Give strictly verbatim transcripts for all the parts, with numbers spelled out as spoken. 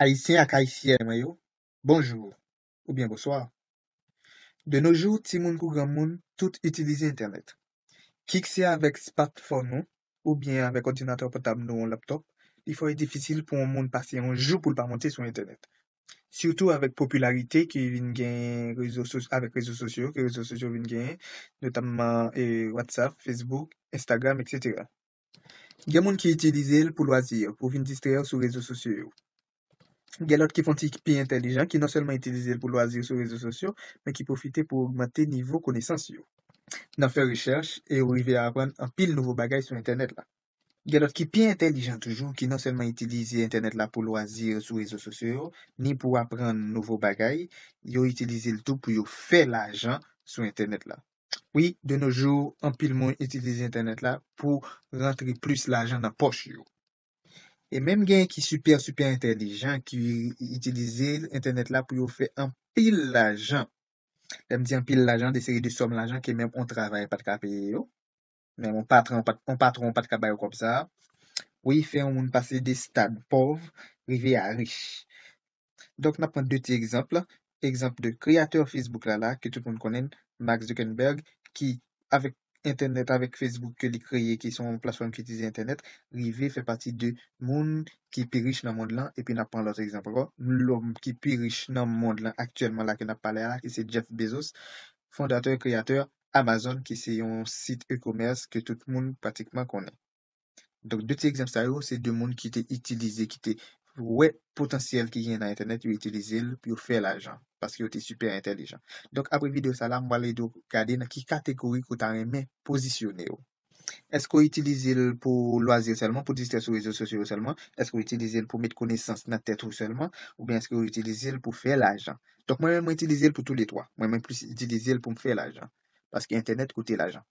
Ayisyen ak Ayisyèn mwen yo, bonjou oubyen bonswa. De nos jours, timoun kou granmoun, tout itilize entènèt. Kit se avèk smartphone ou oubyen avèk òdinatè pòtab nou, yon laptop, li fò e difisil pou yon moun pase yon jou pou l pa monte sou entènèt. Sitou avèk popilarite ki vin gen rezo sos- avèk rezo sosyo, ke rezo sosyo vin genyen, notamman eh, WhatsApp, Facebook, Instagram, etsetera. Gen moun ki itilize l pou lwazi, pou vin distrè yo sou rezo sosyo yo. Gen lòt ki fè yon ti pi entèlijan, ki non sèlman itilize l pou lwazi sou rezo sosyo, men ki pwofite pou ogmante nivo konesans yo. Nan fè rechèch, e yo rive aprann anpil nouvo bagay sou entènèt la. Gen lòt ki pi entèlijan toujou, ki non sèlman itilize entènèt la pou lwazi sou rezo sosyo yo, ni pou aprann nouvo bagay, yo itilize l tou pou yo fè lajan sou entènèt la. Wi, de nos jours, anpil moun itilize entènèt la pou rantre plis lajan nan pòch yo. E menm gen ki sipè, sipè entèlijan ki itilize entènèt la pou yo fè anpil lajan. Lè m di anpil lajan, de seri de sòm lajan ke menm yon travay pa t ka peye yo. Menm yon patwon pa t, yon patwon pa t ka ba yo kòb sa a. Wi, fè yon moun pase de stad pòv rive a rich. Donk, n ap pran de ti egzanp. Egzanp de kreyatè Facebook la, la, ke tout moun konnen, Mark Zuckerberg, ki, avèk entènèt, avèk Facebook ke li kreye, ki se yon platfòm ki itilize entènèt, rive fè pati de moun ki pi rich nan mond lan. Epi n ap pran lòt egzanp ankò, lòm ki pi rich nan mond lan aktyèlman la ke n ap pale a la, ki se Jeff Bezos, fondatè, kreyatè Amazon, ki se yon sit e-commerce ke tout moun pratikman konnen. Donk, de ti egzanp sa yo, se de moun ki te itilize, ki te wè potansyèl ki gen nan entènèt, yo itilize l pou yo fè lajan, paske yo te sipè entèlijan. Donk, apre videyo sa la, m pral ede w gade nan ki kategori ke w ta renmen pozisyone w. Èske w itilize l pou lwazi sèlman, pou distrè sou rezo sosyo yo sèlman? Èske w itilize l pou met konesans nan tèt ou sèlman? Oubyen èske w itilize l pou fè lajan? Donk, mwen menm, mwen itilize l pou toulètwa. Mwen, mwen plis itilize l pou m fè lajan. Paske entènèt koute lajan.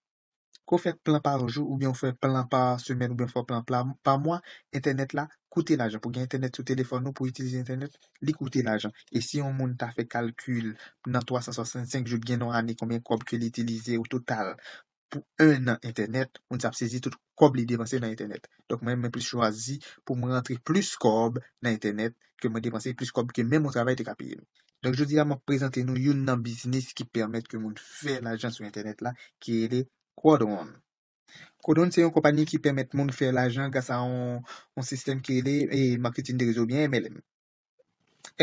Ke w fè plan pa jou oubyen w fè plan pa semèn oubyen w fè plan pa, pa mwa, entènèt la koute lajan. Pou gen entènèt sou telefòn ou, pou itilize entènèt, li koute lajan. E si yon moun ta fè kalkil nan twa san swasannsenk jou, gen yon ane, konbyen kòb ke li itilize o total pou en an entènèt, moun sa ap sezi tout kòb li depanse nan entènèt. Donk, mwen, mwen plis chwazi pou mwen rantre plis kòb nan entènèt ke mwen depanse plis kòb ke menm yon travay te ka peye m. Donk, jodi a, m ap prezante nou youn nan biznis ki pèmèt ke moun fè lajan sou entènèt la, ki rele Quadron. Quadron se yon konpayi ki pèmèt moun fè lajan gras a yon, yon sistèm ki rele eh, marketing de réseau oubyen M L M.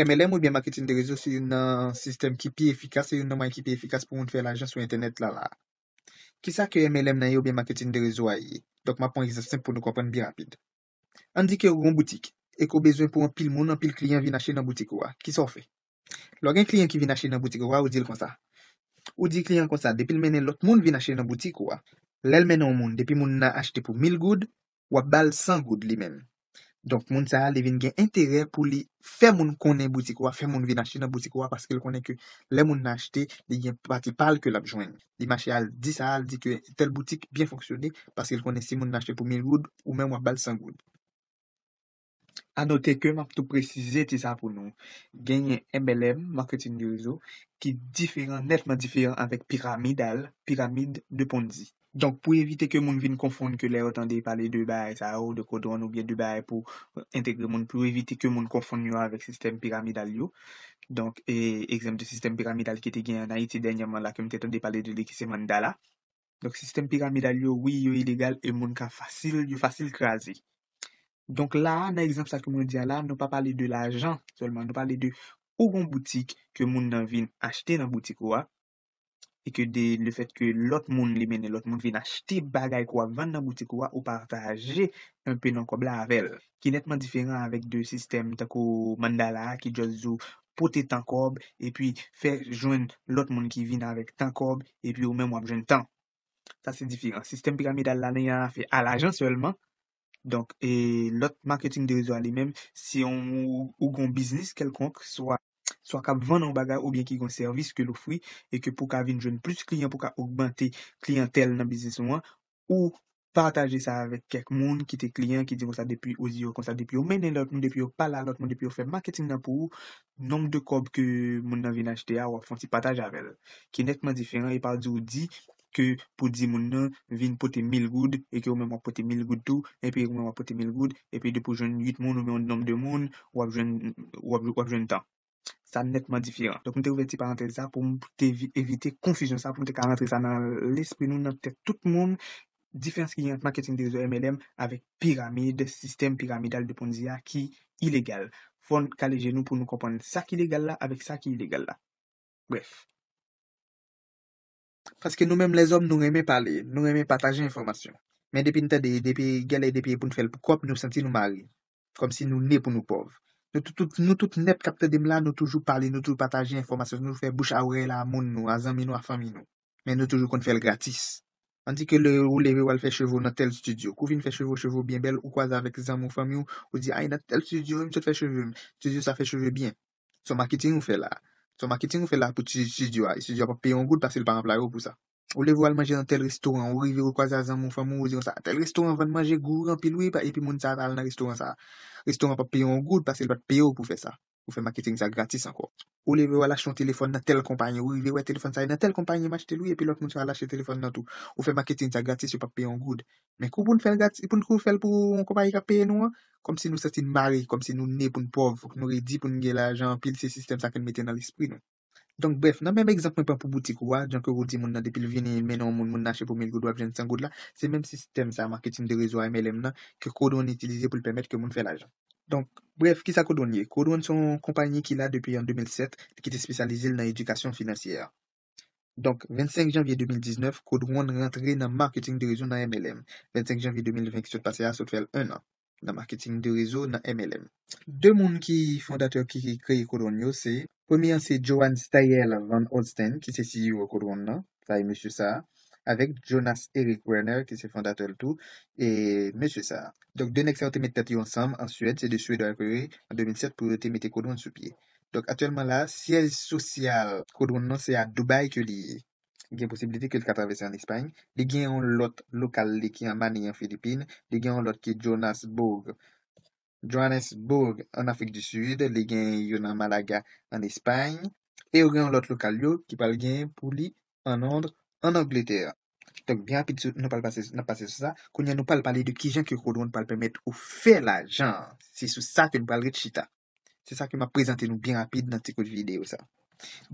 M L M oubyen marketing de réseau se youn nan sistèm ki pi efikas, se youn nan mwayen ki pi efikas pou moun fè lajan sou entènèt la la. Kisa ke M L M nan ye oubyen marketing de réseau a ye? Donk, m ap pran egzanp senp pou nou konprann byen rapid. Ann di ke ou gen yon boutik e ke w bezwen pou anpil moun, anpil kliyan vin achte nan boutik ou a. Kisa w fè? Lè w gen kliyan ki vin achte nan boutik ou a, ou di l konsa. Ou di kliyan konsa, depi l mennen lòt moun vin achte nan boutik ou a, lè l mennen yon moun, depi moun nan achte pou mil goud, w ap ba l san goud li menm. Donk, moun sa a, li vin gen enterè pou li fè moun konnen boutik ou a, fè moun vin achte nan boutik ou a, paske l konnen ke lè moun nan achte, li gen pati pa l ke l ap jwenn. Li mache al di sa, al di ke tèl boutik byen fonksyone, paske l konnen si moun nan achte pou mil goud, ou menm w ap ba l san goud. A note ke m ap tou presize ti sa pou nou. Genyen M L M, marketing de réseau, ki diferan, nètman diferan avèk piramidal, pyramide de Ponzi. Donk, pou evite ke moun vin konfonn ke lè yo tande pale de bagay sa yo, de Quadron oubyen de bagay pou entegre moun, pou evite ke moun konfonn yo avèk sistèm piramidal yo. Donk, e, egzanp de sistèm piramidal ki te gen an Ayiti dènyèman la, ke m te tande pale de li, ki se Mandala. Donk, sistèm piramidal yo, wi, yo ilegal e moun ka fasil, yo fasil kraze. Donk, la a, nan egzanp sa ke mwen di a la, nou pa pale de lajan sèlman, nou pale de ou gon boutik ke moun nan vin achte nan boutik ou a, e ke de lefèt ke lòt moun li mennen lòt moun vin achte bagay ke w ap vann nan boutik ou a, ou pataje enpe nan kòb la avè l, ki nètman diferan avèk de sistèm tankou Mandala a ki just di w pote tan kòb epi fè jwenn lòt moun ki vin avèk tan kòb epi ou menm w ap jwenn tan. Sa se diferan. Sistèm piramidal la, li an afè a lajan sèlman. Donk, e lòt marketing de réseau a li menm, se yon, ou gon biznis kèlkonk, swa swa k ap vann yon bagay oubyen ki gon sèvis ke l ofri, e ke pou w ka vin jwenn plis kliyan, pou w ka ogmante kliyantèl nan biznis ou an, ou pataje sa avèk kèk moun ki te kliyan, ki di konsa depi ou di yo konsa, depi yo mennen lòt moun, depi yo pale a lòt moun, depi yo fè marketing nan pou ou, nonb de kòb ke moun nan vin achte a, w ap fè yon ti pataj avè l, ki nètman diferan, e pa di w di ke pou di moun nan vin pote mil goud, e ke ou menm w ap pote mil goud tou, epi ou menm w ap pote mil goud, epi depi w jwenn uit moun oubyen yon nonb de moun, w ap jwenn, w ap, w ap jwenn tan. Sa nètman diferan. Donk, m te ouvè ti parantèz sa pou m te evi-, evite konfizyon sa, pou m te ka rantre sa nan lespri nou, nan tèt tout moun, diferans ki gen ant maketing de rezo M L M avèk piramid, sistèm piramidal de Ponzi a ki ilegal. Fò n kale je nou pou nou konprann sa ki legal la avèk sa ki ilegal la. Brèf. Paske nou menm lèzòm, nou renmen pale, nou renmen pataje enfòmasyon. Men depi n tande, depi genlè, depi pou n fè l pou kòb, nou santi nou mare. Kòmsi nou ne pou nou pòv. Nou tout, tout, nou tout nèt k ap tande m la, nou toujou pale, nou toujou pataje enfòmasyon, nou fè bouch a orèy la a moun nou, a zanmi nou, a fanmi nou. Men nou toujou konn fè l gratis. Ann di ke lè ou leve w al fè cheve w nan tèl estidyo, kou vin fè cheve w, cheve w byen bèl, ou kwaze avèk zanmi w, fanmi w, ou di, ay, nan tèl estidyo wi m sot fè cheve m. Estidyo sa fè cheve byen. Se yon maketing ou fè la. Se yon maketing ou fè la pou ti estidyo a. Estidyo a p ap peye yon goud paske l pa anplwaye w pou sa. Ou leve w al manje nan tèl restoran, ou rive ou kwaze a zanmi w, fanmi w, ou di konsa, tèl restoran vann manje gou anpil wi, pa- epi moun sa a pa al nan restoran sa a. Restoran p ap peye yon goud paske l pa t peye w pou fè sa. Ou fè maketing sa gratis ankò. Ou leve w al achte yon telefòn nan tèl konpayi, ou rive wè telefòn sa a nan tèl konpayi m achte l wi, epi lòt moun sa al achte telefòn nan tou. Ou fè maketing sa gratis, yo p ap peye yon goud. Men kou pou n fè l gratis, pou n kou fè l pou yon konpayi k ap peye nou an, kòmsi nou santi n mare, kòmsi nou ne pou n pòv, fòk nou redi pou n gen lajan anpil, se sistèm sa ke n mete nan lespri nou. Donk, brèf, nan menm egzanp mwen pran pou boutik ou a, jan ke ou di moun nan depi l vini, l mennen yon moun, moun nan achte pou mil goud, w ap jwenn san goud la, se menm sistèm sa, maketing de rezo a M L M nan, ke Code One itilize pou l pèmèt ke moun fè lajan. Donk, brèf, kisa Code One ye? Code One se yon konpayi ki la depi an de mil sèt, ki te espesyalize l nan edikasyon finansyè. Donk, vennsenk janvye de mil diznèf, Code One rantre nan maketing de rezo nan M L M. Vennsenk janvye de mil ven ki sot pase a, sot fè l en an nan maketing de rezo nan M L M. De moun ki fondatè ki kreye Code One yo, se, premye an se Johann Steyerl van Holstein, ki se C E O Code One nan, sa e mesye sa, avèk Jonas Erik Werner, ki se fondatè l tou, e mesye sa. Donk, de nèg sa yo te met tèt yo ansanm an Swèd, se de Swedwa yo ke yo ye, an de mil sèt pou yo te mete Code One sou pye. Donk, aktyèlman la, syèj sosyal Code One nan se a Dubai ke li ye. Gen posiblite ke l ka travèse an Espay. Li gen yon lòt lokal li ki an Manille an Filipin. Li gen yon lòt ki Johannesburg, Johannesburg an Afrik di Sid. Li gen youn an Malaga an Espay. E yo gen yon lòt lokal yo ki pral gen pou li an Lond, an Angletè. Donk, byen rapid, sou- nou pral pase, n ap pase sou sa. Kounye a, nou pral pale de kijan ke Code One pral pèmèt ou fè lajan. Se sou sa ke nou pral ret chita. Se sa ke m ap prezante nou byen rapid nan ti kout videyo sa.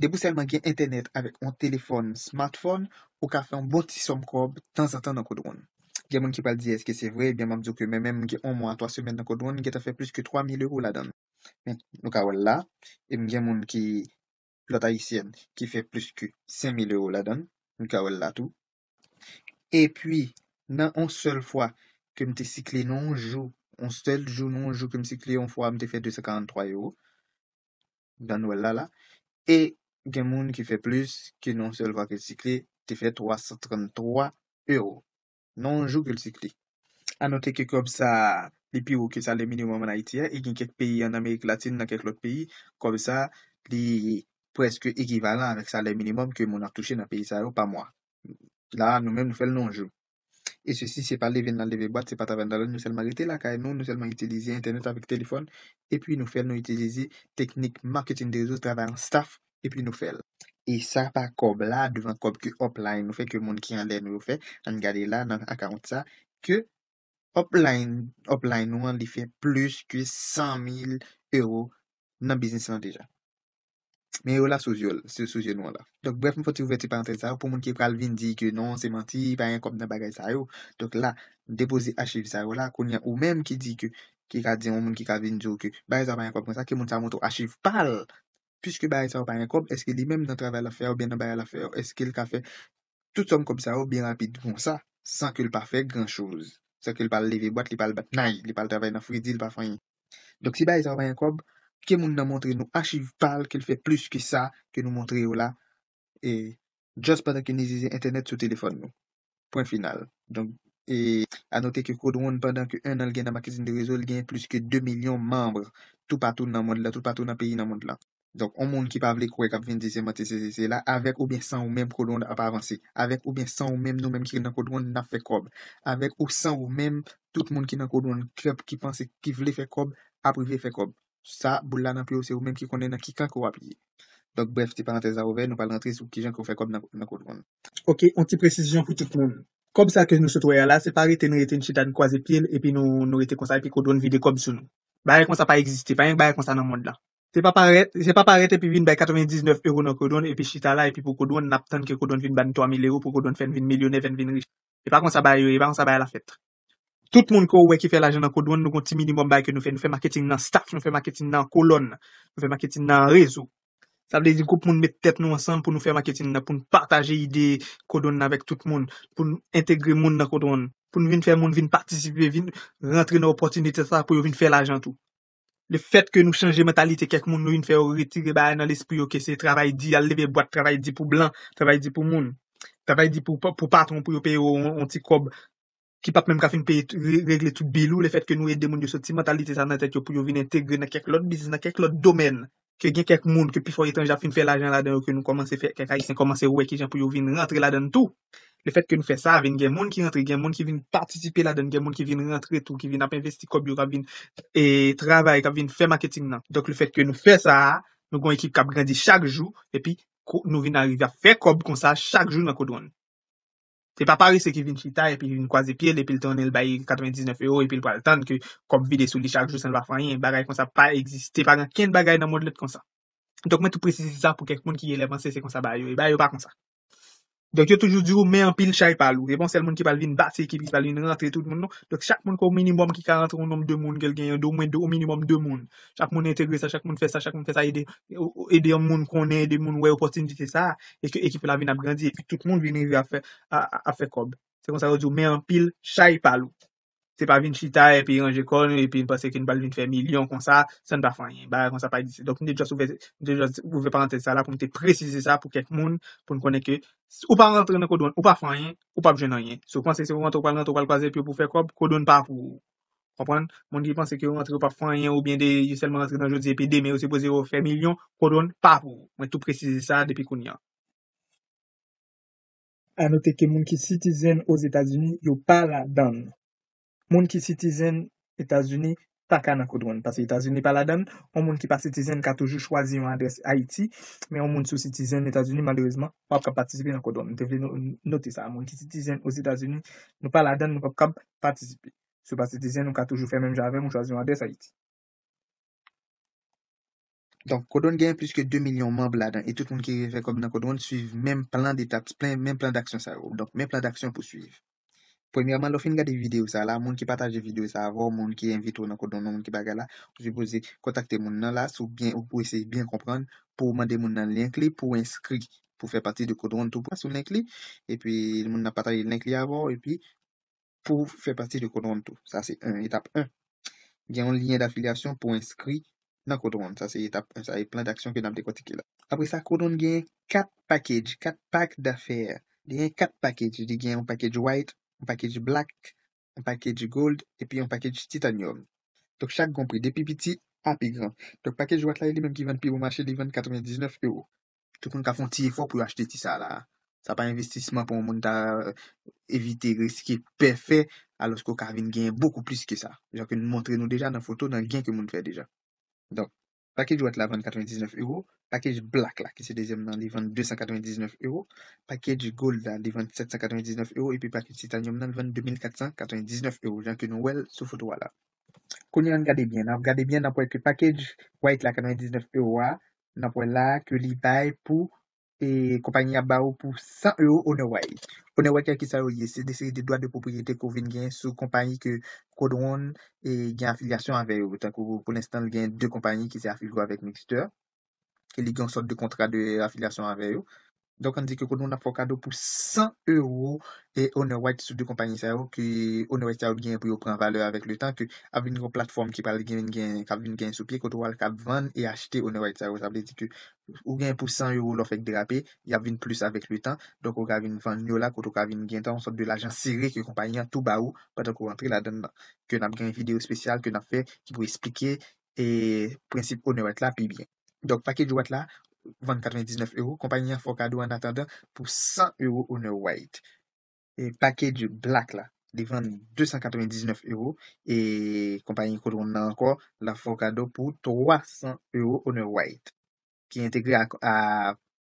Depi w sèlman gen entènèt avèk yon telefòn smartphone, ou ka fè yon bon ti sòm kòb tanzantan nan Code One. Gen moun ki pral di, èske se vre? Ebyen, m ap di w ke mwen menm, m gen yon mwa, twa semèn nan Code One, m gentan fè plis ke twa mil ewo ladan l. Men, nou ka wè l la. E m gen moun ki, lòt ayisyèn, ki fè plis ke senk mil ewo ladan l. Nou ka wè l la tou. Epi, nan yon sèl fwa ke m te sikle nan yon jou, yon sèl jou, nan yon jou ke m sikle yon fwa, m te fè de san karanntwa ewo. Dan nou wè l la, la. E gen moun ki fè plis ke nan yon sèl fwa ke l sikle, te fè twa san tranntwa ewo. Nan yon jou ke l sikle. A note ke kòb sa, li pi wo ke salè minimòm ann Ayiti a, e gen kèk peyi ann Amerik Latin, nan kèk lòt peyi, kòb sa, li prèske ekivalan avèk salè minimòm ke moun ap touche nan peyi sa yo pa mwa. La, nou menm, nou fè l nan yon jou. E sesi, se pa leve n al leve bwat, se pa travay n al, nou sèlman rete lakay nou, nou sèlman itilize entènèt avèk telefòn, epi nou fè l, nou itilize teknik maketing de rezo, travay an staff, epi nou fè l. E sa pa kòb la, devan kòb ke upline nou fè, ke moun ki anlè nou yo fè, ann gade la, nan account sa, ke upline, upline nou an, li fè plis ke san mil ewo nan biznis lan deja. Men yo la sou zye, sou, sou zye nou an la. Donk, brèf, m fè ti ouvèti parantèz sa pou moun ki pral vin di ke non, se manti, pa gen kòb nan bagay sa yo. Donk la, depoze achiv sa yo la, kounye a ou menm ki di ke, ki ka di yon moun ki ka vin di w ke bagay sa pa gen kòb konsa, ke moun sa montre w achiv pa l. Piske bagay sa yo pa gen kòb, èske li menm nan travay l ap fè a oubyen nan bagay l ap fè a, èske l ka fè tout sòm kòb sa yo byen rapid konsa, san ke l pa fè gran choz, san ke l pa al leve bwat, li pa al bat nay, li pa al travay nan fredi, li pa fè anyen. Donk, si bagay sa yo pa gen kòb, ke moun nan montre nou achiv pa l, ke l fè plis ke sa ke nou montre yo la, e just pandan ke n itilize entènèt sou telefòn nou. Pwen final. Donk, e a note ke Code One, pandan ke en an l gen nan maketing de rezo, li gen plis ke de milyon manm toupatou nan mond lan, toupatou nan peyi nan mond lan. Donk, yon moun ki pa vle kwè, k ap vin di se manti, se, se, se la, avèk oubyen san ou menm, Code One ap avanse. Avèk oubyen san ou menm, nou menm ki nan Code One, n ap fè kòb. Avèk ou san ou menm, tout moun ki nan Code One, k ap, ki panse, ki vle fè kòb, ap rive fè kòb. Sa, boul la nan pye w, se ou menm ki konnen nan ki kan ke w ap ye. Donk, brèf, ti parantèz la ouvè, nou pral rantre sou kijan ke w fè kòb nan, nan Codron. Ok, yon ti presizyon pou tout moun. Kòb sa ke nou sot wè a la, se pa rete n rete n chita n kwaze pye l, epi nou, nou rete konsa, epi Codron vide kòb sou nou. Bagay konsa pa egziste, pa gen bagay konsa nan mond lan. Se pa parèt, se pa parèt epi vin bay katrevendiznèf euro nan Codron, epi chita la, epi pou Codron, n ap tann ke Codron vin ba n twa mil euro, pou Codron fè n vin milyonè, fè n vin rich. E pa konsa bagay yo ye, e pa konsa bagay la fèt. Tout moun ke w wè ki fè lajan nan Codron, nou gon ti minimòm bagay ke nou fè. Nou fè maketing nan staff, nou fè maketing nan kolòn, nou fè maketing nan rezo. Sa vle di gwoup moun met tèt nou ansanm pou nou fè maketing nan, pou n pataje ide Codron nan avèk tout moun, pou n entegre moun nan Codron, pou n vin fè moun vin patisipe, vin rantre nan opòtinite sa pou yo vin fè lajan tou. Le fèt ke nou chanje mantalite kèk moun, nou vin fè yo retire bagay nan lespri yo ke se travay di, al leve bwat, travay di pou blan, travay di pou moun, travay di pou, pou patwon pou yo peye yo yon, yon ti kòb ki p ap menm ka fin peye, re-, regle tout bil ou, le fèt ke nou ede moun yo soti mantalite sa nan tèt yo pou yo vin entegre nan kèk lòt biznis, nan kèk lòt domèn, ke gen kèk moun ke pifò etranje ap fin fè lajan ladan yo, ke nou kòmanse fè, kèk Ayisyen kòmanse wè kijan pou yo vin rantre ladan tou. Le fèt ke nou fè sa, vin gen moun ki rantre, gen moun ki vin patisipe ladan, gen moun ki vin rantre tou, ki vin ap envesti kòb yo, k ap vin, e, travay, k ap vin fè maketing nan. Donk, le fèt ke nou fè sa, nou gon ekip k ap grandi chak jou, epi ko-, nou vin arive ap fè kòb konsa chak jou nan Codron. Se pa parese ki vin chita epi vin kwaze pye l epi l tounen l bay katrevendiznèf euro epi l pral tann ke kòb vide sou li chak jou san l pa fè anyen. Bagay konsa pa egziste, pa gen okenn bagay nan mond lan konsa. Donk, mwen tou presize sa pou kèk moun ki genlè panse se konsa bagay yo ye. Bagay yo pa konsa. Donk, yo toujou di w, men anpil chay pa lou. Se pa yon sèl moun ki pral vin bati ekip, ki pral vin rantre tout moun, non. Donk, chak moun ke yon minimòm ki ka rantre yon nonb de moun, ke l genyen de, omwen de, o minimòm de moun. Chak moun entegre sa, chak moun fè sa, chak moun fè sa, ede, ede yon moun konnen, ede moun wè opòtinite sa, e ke ekip la vin ap grandi, epi tout moun vin rive ap fè, a, a, ap fè kòb. Se konsa yo di w, men anpil chay pa lou. Se pa vin chita epi ranje kò nou epi n panse ke n pral vin fè milyon konsa san n pa fè anyen. Bagay konsa pa egziste. Donk, m te just ouvè, m te just ouvè parantèz sa la pou m te presize sa pou kèk moun, pou n konnen ke s-, ou pa rantre nan Codron, ou pa fè anyen, ou p ap jwenn anyen. Si w panse se ou rantre, ou pral rantre, ou pral kwaze pye pou fè kòb, Codron pa pou ou. Konprann? Moun ki panse ke yo rantre, yo p ap fè anyen, oubyen de, yo sèlman rantre nan jodi epi demen yo sipoze yo fè milyon, Codron pa pou ou. Mwen tou presize sa depi kounye a. A note ke moun ki citizen Ozetazini, yo pa ladan l. Moun ki citizen Etazini pa ka nan Codron, paske Etazini pa ladan l. Yon moun ki pa citizen ka toujou chwazi yon adrès Ayiti, men yon moun sou citizen Etazini, malerezman, w ap ka patisipe nan Codron. M te vle no-, note sa. Moun ki citizen Ozetazini, nou pa ladan l, nou p ap kab patisipe. Si w pa citizen, ou ka toujou fè menm jan avè m, ou chwazi yon adrès Ayiti. Donk, Codron gen plis ke de milyon manm ladan, e tout moun ki rive fè kòb nan Codron swiv menm plan detap, plan, menm plan daksyon sa yo. Donk, menm plan daksyon pou swiv. Premyèman, lè w fin gade videyo sa la, moun ki pataje videyo sa avè w, moun ki envite w nan Codron nan, moun ki bagay la, ou sipoze kontakte moun nan la, si w byen, ou pou eseye byen konprann, pou w mande moun nan link li, pou w enskri, pou w fè pati de Codron tou, pou w sou link li, epi moun nan pataje link li avè w, epi pou w fè pati de Codron tou. Sa se en, etap en. Gen yon lyen dafilyasyon pou w enskri nan Codron. Sa se etap en, sa e plan daksyon ke n ap dekòtike la. Apre sa, Codron gen kat package, kat pack d'affaires. Li gen kat package. Li gen yon package white, yon package black, yon package gold, epi yon package titanium. Donk, chak gon pri, depi piti a pi gran. Donk, package white la, li menm ki vann pi bon mache, li vann katrevendiznèf euro. Tout moun ka fè yon ti efò pou yo achte ti sa la. Sa pa envestisman pou yon moun ta evite riske pè fè, alòske w ka vin genyen bokou plis ke sa. Jan ke n montre nou deja nan foto, nan gen ke moun fè deja. Donk, package white la vann katrevendiznèf euro, package black la, ki se dezyèm nan, li vann de san katrevendiznèf euro, package gold la, li vann sèt san katrevendiznèf euro, epi package titanium nan, li vann de mil kat san katrevendiznèf euro, jan ke nou wè l sou foto a la. Kounye a, ann gade byen, n ap gade byen, n ap wè ke package white la, katrevendiznèf euro a, n ap wè la ke li bay pou, e, konpayi ap ba ou pou san euro Honor White. Honor White, kisa yo ye? Se de seri de dwa de pwopriyete ke w vin gen sou konpayi ke Codron, e, gen afilyasyon avè yo. Tankou pou lenstan, l gen de konpayi ki se afilye avèk Mixter, ke li gen yon sòt de kontra de afilyasyon avè yo. Donk, ann di ke Codron ap fè w kado pou san euro e Honor White sou de konpayi sa yo, ke Honor White sa yo genyen pou yo pran valè avèk letan, ke ap vin yon platfòm ki pral gen, gen, k ap vin gen sou pye, kote w al k ap vann e achte Honor White sa yo. Sa vle di ke ou gen pou san euro lè w fèk derape, y ap vin plis avèk letan. Donk, ou ka vin vann yo la, kote w ka vin gen tan yon sòt de lajan sere ke konpayi an tou ba ou pandan ke w antre ladan l nan. Ke n ap gen videyo espesyal ke n ap fè ki pou esplike, e, prensip Honor White la pi byen. Donk, package white la, vann katrevendiznèf euro. Konpayi an fè w kado an atandan pou san euro Honor White. E package black la, li vann de san katrevendiznèf euro. E konpayi Codron nan ankò, l ap fè w kado pou twa san euro Honor White. ki entegre a, a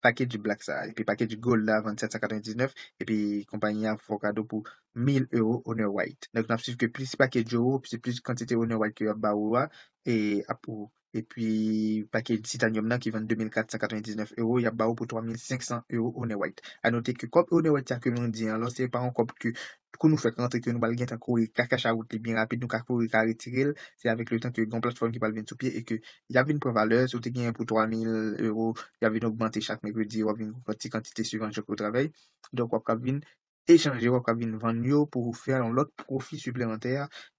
package Black sa a. Epi package Gold la vann sèt san katrevendiznèf, epi konpayi a fè w kado pou mil euro Honor White. Donk, n ap swiv ke plis package euro, se plis kantite Honor White ke y ap ba ou a, e ap ou. Epi package Titanium nan ki vann de mil kat san katrevendiznèf euro, y ap ba ou pou twa mil senk san euro Honor White. A note ke kòb Honor White sa ke mwen di an, lò se pa yon kòb ke kou nou fèk rantre ke nou pral gentan kouri ka cash out li byen rapid, nou ka kouri ka retire l, se avèk letan ke gen yon platfòm ki pral vin sou pye e ke y ap vin pran valè, si w te genyen pou twa mil euro, y ap vin ogmante chak mèkredi, w ap vin pran ti kantite swivan jan ke w travay. Donk, w ap ka vin echanje, w ap ka vin vann yo pou fè yon lòt pwofi siplemantè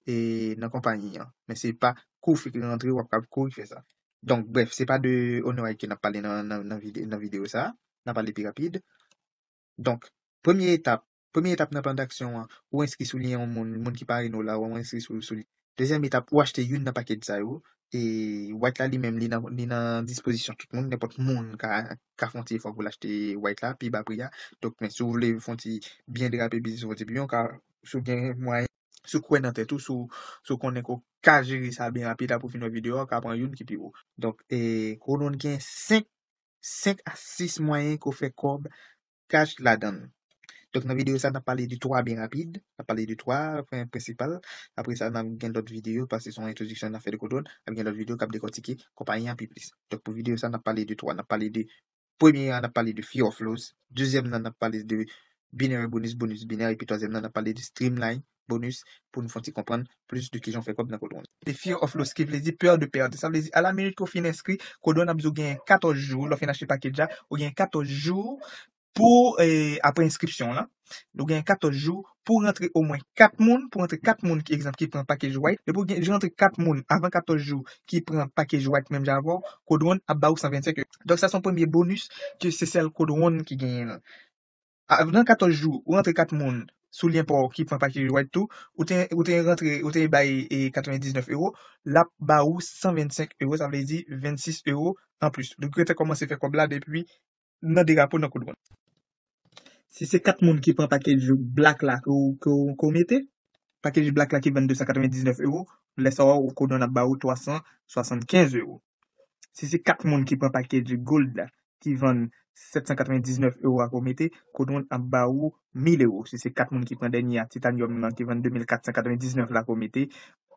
e nan konpayi an. Men se pa kou w fèk rantre, w ap ka kouri fè sa. Donk, brèf, se pa de Honor White ke n ap pale nan, nan, nan vide-, nan videyo sa a. N ap pale pi rapid. Donk, premye etap, premye etap nan plan d'aksyon an, ou enskri sou li yon moun, moun ki parèy nou la, ou enskri sou, sou li. Dezyèm etap, ou achte youn nan package sa yo. E White la li menm, li nan, li nan dispozisyon tout moun, nenpòt moun ka, ka fè yon ti efò pou l achte White la, pi ba pri a. Donk, men si w vle fè yon ti byen drape biznis ou fè yon ti byen, ou ka, si w gen mwayen, si w kwè nan tèt ou, si w, si w konnen ke w ka jere sa byen rapid, apre w fin wè videyo a, w ka pran youn ki pi wo. Donk, e, Codon gen senk, senk a sis mwayen ke w fè kòb cash ladan l. Donk, nan videyo sa, n ap pale de twa byen rapid. N ap pale de twa pwen prensipal. Apre sa, n ap gen lòt videyo, paske se yon entwodiksyon n ap fè de Codon. N ap gen lòt videyo k ap dekòtike konpayi an pi plis. Donk, pou videyo sa, n ap pale de twa. N ap pale de, premye a, n ap pale de Fear of Loss. Dezyèm nan, n ap pale de Binary Bonus, bonus binè. Epi twazyèm nan, n ap pale de Streamline Bonus pou nou fè yon ti konprann plis de kijan w fè kòb nan Codon. De Fear of Loss, ki vle di pè de pèd. Sa vle di, a la minit ke w fin enskri, Codon ap di w gen katòz jou, lè w fin achte package la, ou gen katòz jou pou, e, apre enskripsyon lan. Ou gen katòz jou pou rantre omwen kat moun, pou rantre kat moun, ki egzanp, ki pran package White. Depi w gen, rantre kat moun avan katòz jou ki pran package White menm jan avè w, Codon ap ba ou san vennsenk euro. Donk, sa se yon premye bonus ke se sèl Codon ki genyen lan. Avan katòz jou, ou rantre kat moun sou lyen pa w ki pran package White tou, ou te, ou te rantre, ou te bay, e, katrevendiznèf euro, l ap ba ou san vennsenk euro, sa vle di vennsis euro anplis. Donk, ou gentan kòmanse fè kòb la depi nan de rapo nan Codon. Si se kat moun ki pran package Black la ke w, ke w, ke w mete, package Black la ki vann de san katrevendiznèf euro, lè sa a, Codon ap ba ou twa san swasannkenz euro. Si se kat moun ki pran package Gold la, ki vann sèt san katrevendiznèf euro a ke w mete, Codon ap ba ou mil euro. Si se kat moun ki pran dènye a, Titanium nan, ki vann de mil kat san katrevendiznèf la ke w mete,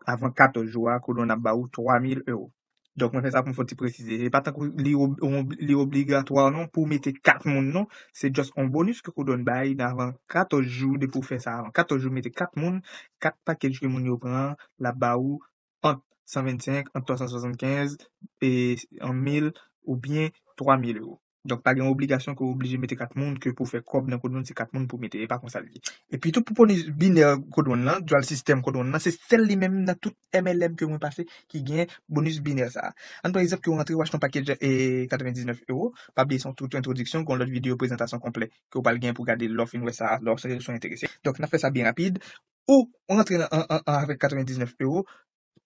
avan katòz jou a, Codon ap ba ou twa mil euro. Donk, mwen fè sa pou m fè ti presize. E pa tankou li ob-, ob-, li obligatwa non pou w mete kat moun non. Se just yon bonus ke Codon bay nan avan katòz jou depi w fè sa. Avan katòz jou, mete kat moun, kat package ke moun yo pran an, l ap ba ou ant san vennsenk, ant twa san swasannkenz, e, an mil oubyen twa mil euro. Donk, pa gen obligasyon ke w oblije mete kat moun, ke pou fè kòb nan Codon, se kat moun pou mete. E pa konsa l ye. Epi tou, pou bonus binè Codon lan, dual system Codon lan, se sèl li menm nan tout M L M ke mwen pase ki gen bonus binè sa a. Ann pran egzanp ke w rantre, w achte yon package, e, katrevendiznèf euro. Pa bliye, se yon tout entwodiksyon, gen yon lòt videyo prezantasyon konplè ke w pral gen pou gade lè w fin wè sa, lè w se, se enterese. Donk, n ap fè sa byen rapid. Ou rantre nan, an, an, an avèk katrevendiznèf euro,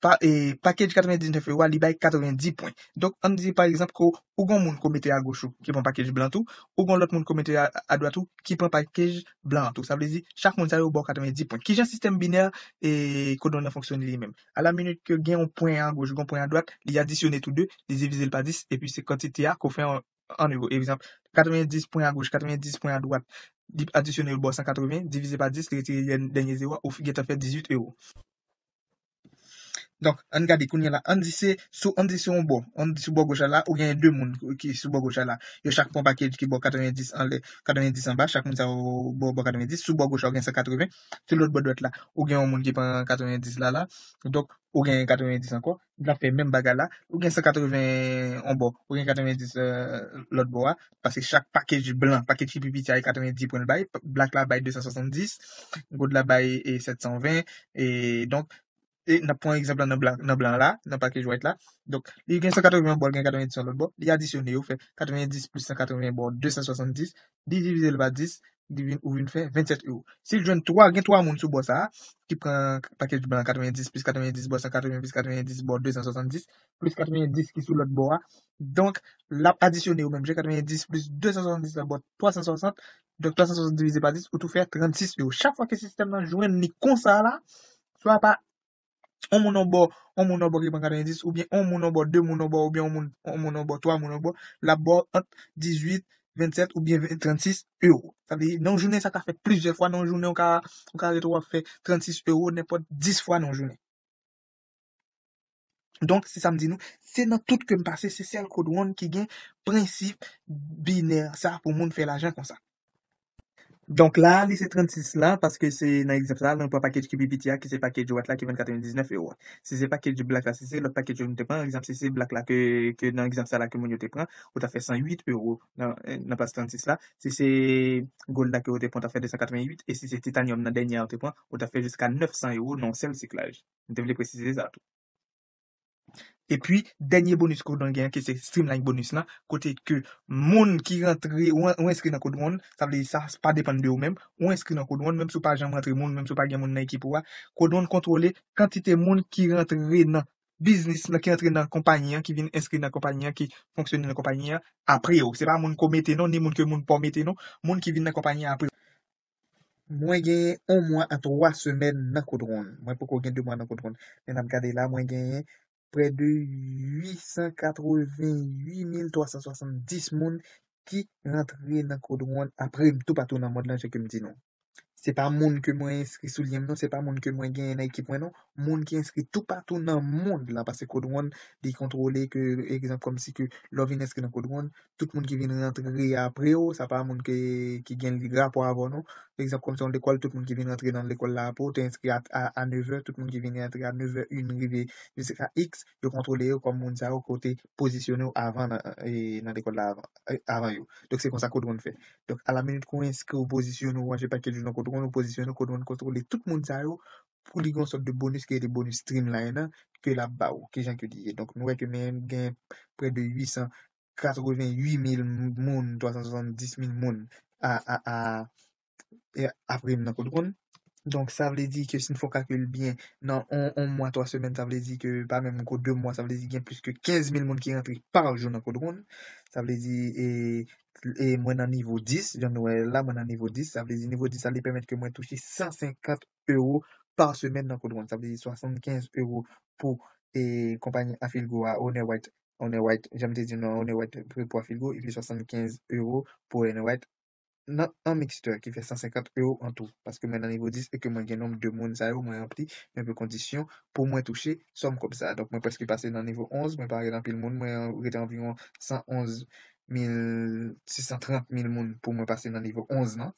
pa, e, package katrevendiznèf euro a, li bay katrevendi pwen. Donk, ann di, pa egzanp, ke ou gon moun ke w mete agoch ou, ki pran package blan tou, ou gon lòt moun ke w mete a, adwat ou, ki pran package blan tou. Sa vle di, chak moun sa yo ba w katrevendi pwen. Kijan sistèm binè, e, Codon nan fonksyone li menm? A la minit ke gen yon pwen agoch, gon pwen adwat, li adisyone tou de, li divize l pa dis, epi se kantite a ke w fè an, an euro. Egzanp, katrevendi pwen agoch, katrevendi pwen adwat, li adisyone yo ba w san katreven, divize pa dis, li retire dèn-, dènye zewo a, ou fi-, gentan fè dizuit euro. Donk, ann gade kounye a la. Ann di se sou, ann di se yon bò. Ann di sou bò goch la, la, ou gen de moun ki sou bò goch la, la. Yo chak pran package ki ba w katrevendis anlè, katrevendis anba. Chak moun sa yo ba w, ba w katrevendis. Sou bò goch la, ou gen san katreven. Sou lòt bò dwat la, ou gen yon moun ki pran katrevendis la, la. Donk, ou gen katrevendis ankò. L ap fè menm bagay la. Ou gen san katreven yon bò, ou gen katrevendis, euh, lòt bò a. Paske chak package blan, package ki pi piti a, e katrevendis pwen l bay. Black la bay de san swasanndis, gold la bay, e, sèt san ven. E donk, e n ap pran egzanp la nan blan, nan blan la, nan package white la. Donk, li gen san katreven yon bò, li gen katrevendis yon lòt bò. Li adisyone yo, fè katrevendis plis san katreven ba w de san swasanndis, li divize l pa dis, li vin, ou vin fè vennsèt euro. Si l jwenn twa, gen twa moun sou bò sa a, ki pran package blan katrevendis plis katrevendis ba w san katreven plis katrevendis ba w de san swasanndis, plis katrevendis ki sou lòt bò a. Donk, l ap adisyone yo menm jan, katrevendis plis de san swasanndis la ba w twa san swasant. Donk, twa san swasant divize pa dis, ou tou fè trannsis euro. Chak fwa ke sistèm nan jwenn li konsa la, swa pa yon moun an bò, yon moun an bò ki pran katrevendis, oubyen yon moun an bò, de moun an bò, oubyen yon moun, yon moun an bò, twa moun an bò, l ap bò ant dizuit, vennsèt oubyen ven, trannsis ewo. Sa vle di, nan yon jounen, sa ka fè plizyè fwa nan yon jounen, ou ka, ou ka rete w ap fè trannsis ewo nenpòt dis fwa nan yon jounen. Donk, se sa m di nou, se nan tout ke m pase, se sèl Code One ki gen prensip binè sa pou moun fè lajan konsa. Donk la, li se trannsis la, paske se nan egzanp sa, nou pran package ki pi piti a, ki se package white la, ki vann katrevendisnèf ewo. Si se package black la, si se lòt package yo nou te pran, egzanp, si se black la ke, ke nan egzanp sa la ke moun yo te pran, ou ta fè san uit ewo nan, nan plas trannsis la. Si se gold la ke ou te pran, ou ta fè de san katrevennwit, e si se titanium nan dènye a ou te pran, ou ta fè jiska nèf san ewo nan yon sèl siklaj. M te vle presize sa tou. Epi, dènye bonus Code One gen an, ki se Streamline bonus lan, kote ke moun ki rantre, ou, ou enskri nan Code One, sa vle di sa pa depann de ou menm, ou enskri nan Code One, menm si w pa janm rantre moun, menm si w pa gen moun nan ekip ou a, Code One kontwole kantite moun ki rantre nan biznis lan, ki rantre nan konpayi an, ki vin enskri nan konpayi an, ki fonksyone nan konpayi an apre w. Se pa moun ke w mete non, ni moun ke moun pa w mete non, moun ki vin nan konpayi an apre w. Mwen genyen yon mwa a twa semèn nan Code One. Mwen poko gen de mwa nan Code One. Men n ap gade la, mwen genyen prè de uit san katrevennwit mil twa san swasanndis moun ki rantre nan Code One apre m toupatou nan mond lan, jan ke m di nou. Se pa moun ke mwen enskri sou lyen m non, se pa moun ke mwen genyen nan ekip mwen non. Moun ki enskri toupatou nan mond lan, paske Code One, li kontwole ke, egzanp, kòmsi ke lè w vin enskri nan Code One, tout moun ki vin rantre apre w, sa pa moun ke, ki gen rapò avè w non. Egzanp, kòmsi yon lekòl, tout moun ki vin rantre nan lekòl la apre w, te enskri a, a, a nevè, tout moun ki vin rantre a nevè en rive jiska X, yo kontwole yo kòm moun sa yo kote pozisyone w avan nan, e, nan lekòl la avan, e, avan yo. Donk, se konsa Code One fè. Donk, a la minit ke w enskri, w pozisyone w, w ranje pakèt jou nan Code One, w pozisyone w, Code One kontwole tout moun sa yo pou li gen yon sòt de bonus ki rele bonus Streamline lan, ke l ap ba w. Kijan ke li ye? Donk, nou wè ke men gen prè de uit san katrevennwit mil moun, twa san swasanndis mil moun a, a, a, e, apre m nan Code One. Donk, sa vle di ke si n fè yon kalkil byen, nan yon, yon mwa, twa semèn, sa vle di ke pa menm gwo de mwa, sa vle di gen plis ke kenz mil moun ki rantre pa jou nan Code One. Sa vle di, e, e mwen nan nivo dis, jan nou wè la, mwen nan nivo dis, sa vle di nivo dis la, li pèmèt ke mwen touche san senkant ewo pa semèn nan Code One. Sa vle di swasannkenz ewo pou, e, konpayi Afilgo a, Owner White, Owner White, jan m te di nou, Owner White pou, pou Afilgo, epi swasannkenz ewo pou Owner White nan an mixture ki fè san senkant ewo an tou. Paske mwen nan nivo dis e ke mwen gen nonb de moun sa yo, mwen ranpli yon pe kondisyon pou mwen touche sòm kòb sa. Donk, mwen prèske pase nan nivo onz, mwen pa gen anpil moun, mwen rete anviwon san onz mil, sis san trant mil moun pou mwen pase nan nivo onz lan.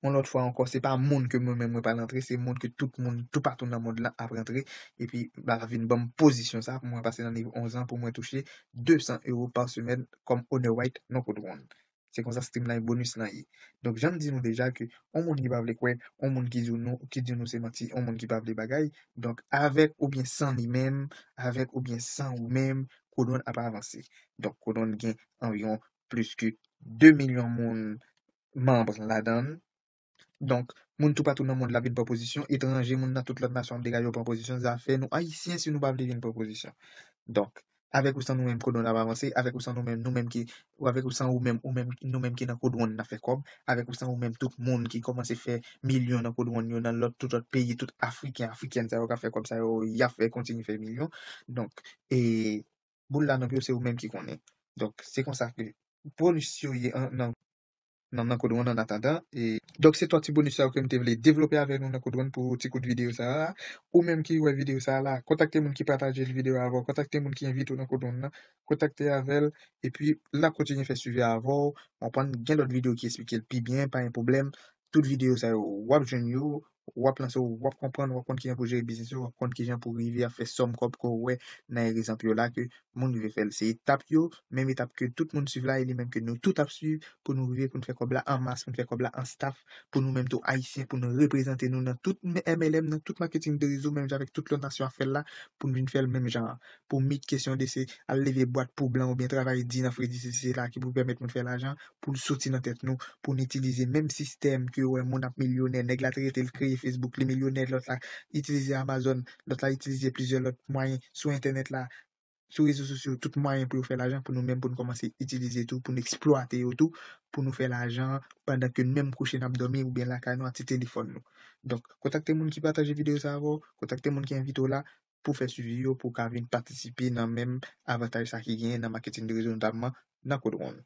Yon lòt fwa ankò, se pa moun ke mwen menm mwen pral rantre, se moun ke tout moun, toupatou nan mond lan ap rantre. Epi, ba, vin ban m pozisyon sa pou mwen pase nan nivo onz lan, pou mwen touche de san ewo pa semèn kòm Owner White nan Code One. Se konsa Streamline bonus lan ye. Donk, jan m di nou deja ke yon moun ki pa vle kwè, yon moun ki di nou, ki di nou se manti, yon moun ki pa vle bagay. Donk, avèk oubyen san li menm, avèk oubyen san ou menm, Code One ap avanse. Donk, Code One gen anviwon plis ke de milyon moun manm ladan l. Donk, moun toupatou nan mond la vin pran pozisyon, etranje, moun nan tout lòt nasyon ap degaje yo pran pozisyon, zafè nou Ayisyen si nou pa vle vin pran pozisyon. Donk, avèk ou san nou menm, Code One ap avanse, avèk ou san nou menm, nou menm ki, ou avèk ou san ou menm, ou menm, nou menm ki nan Code One n ap fè kòb, avèk ou san ou menm, tout moun ki kòmanse fè milyon nan Code One yo, nan lòt, tout lòt peyi, tout Afriken, Afrikèn sa yo k ap fè kòb sa yo, y ap fè kontinye fè milyon. Donk, e, boul la nan pye w, se ou menm ki konnen. Donk, se konsa ke bonus yo ye an, nan, nan, nan Code One an atandan. E, donk, se twa ti bonus sa yo ke m te vle devlope avèk nou nan Code One pou ti kout videyo sa a. Ou menm ki wè videyo sa a la, kontakte moun ki pataje videyo a avè w, kontakte moun ki envite w nan Code One nan, kontakte avè l, epi l ap kontinye fè swivi avè w. W konprann, gen lòt videyo ki esplike l pi byen, pa gen pwoblèm. Tout videyo sa yo, w ap jwenn yo, w ap lanse w, w ap konprann, w ap konn kijan pou jere biznis ou, w ap konn kijan pou rive ap fè sòm kòb ke w wè nan egzanp yo la ke moun rive fè l. Se etap yo, menm etap ke tout moun swiv la, e li menm ke nou tout ap swiv pou nou rive, pou n fè kòb la an mas, pou n fè kòb la an staff, pou nou menm tou Ayisyen, pou nou reprezante nou nan tout M L M, nan tout maketing de rezo, menm jan avèk tout lòt nasyon ap fè l la, pou n vin fè l menm jan an. Pou meet kesyon de se al leve bwat pou blan oubyen travay di nan fredi, se, se la ki pou pèmèt moun fè lajan, pou l soti nan tèt nou, pou n itilize menm sistèm ke w wè moun ap milyonè, nèg la te rete l kreye Facebook, li milyonè, lòt la itilize Amazon, lòt la itilize plizyè lòt mwayen sou entènèt la, sou rezo sosyo, tout mwayen pou yo fè lajan, pou nou menm pou n kòmanse itilize tou, pou n eksplwate yo tou, pou nou fè lajan pandan ke n menm kouche n ap dòmi oubyen lakay nou ak ti telefòn nou. Donk, kontakte moun ki pataje videyo sa avè w, kontakte moun ki envite w la, pou fè swivi yo, pou w ka vin patisipe nan menm avantaj sa ki genyen nan maketing de rezo, notamman nan Code One.